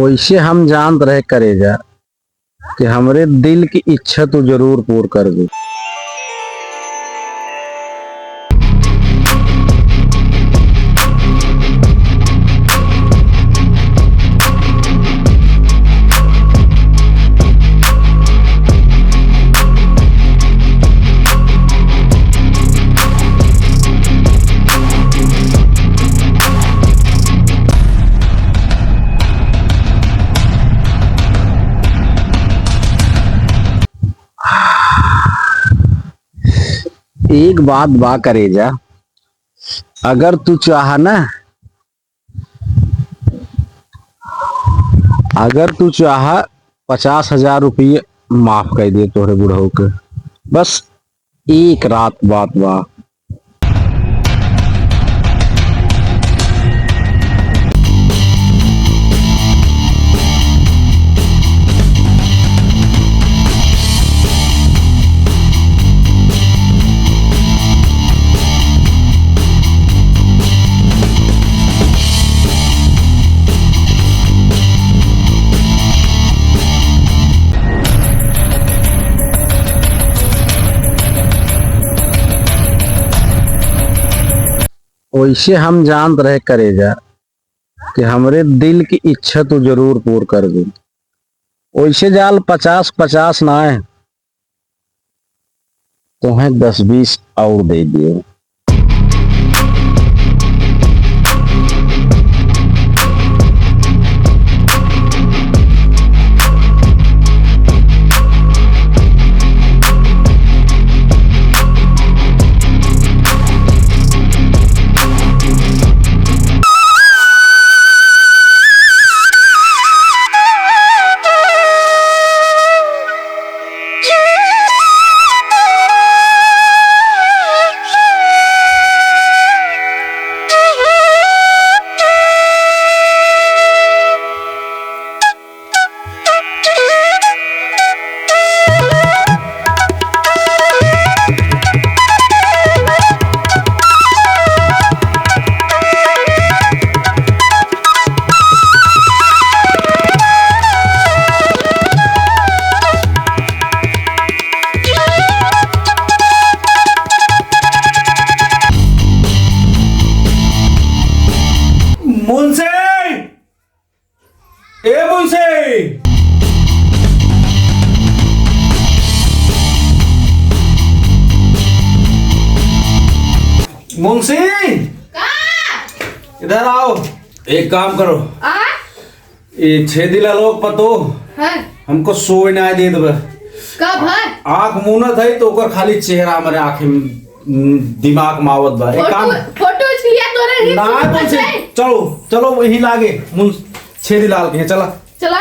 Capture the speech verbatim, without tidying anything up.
वैसे हम जानत रहे करेजा कि हमरे दिल की इच्छा तू जरूर पूर करबे। एक बात बा करेजा, अगर तू चाह ना, अगर तू चाह, पचास हजार रुपये माफ कर दे तोहरे बुढ़ऊ के। बस एक रात बात बा। वैसे हम जानत रहे करेजा कि हमरे दिल की इच्छा तू जरूर पूर करबे। वैसे जाल पचास पचास ना है, तोहें दस बीस और दे दिए। मुंशी! ए मुंशी! मुंशी! का? इधर आओ। एक काम करो। आ? ये छेदीलाल लोग पतो हाँ। हमको सोए ना देत बा। कब है? आँख मूनत है तो ओकर खाली चेहरा हमारे आँखें में, दिमाग में आवत बा। एक फोटो, काम फोटो इसलिए तोरे रील्स ना में बोल से। चलो, चलो वही लागे मुन छेदीलाल के, चला। चला।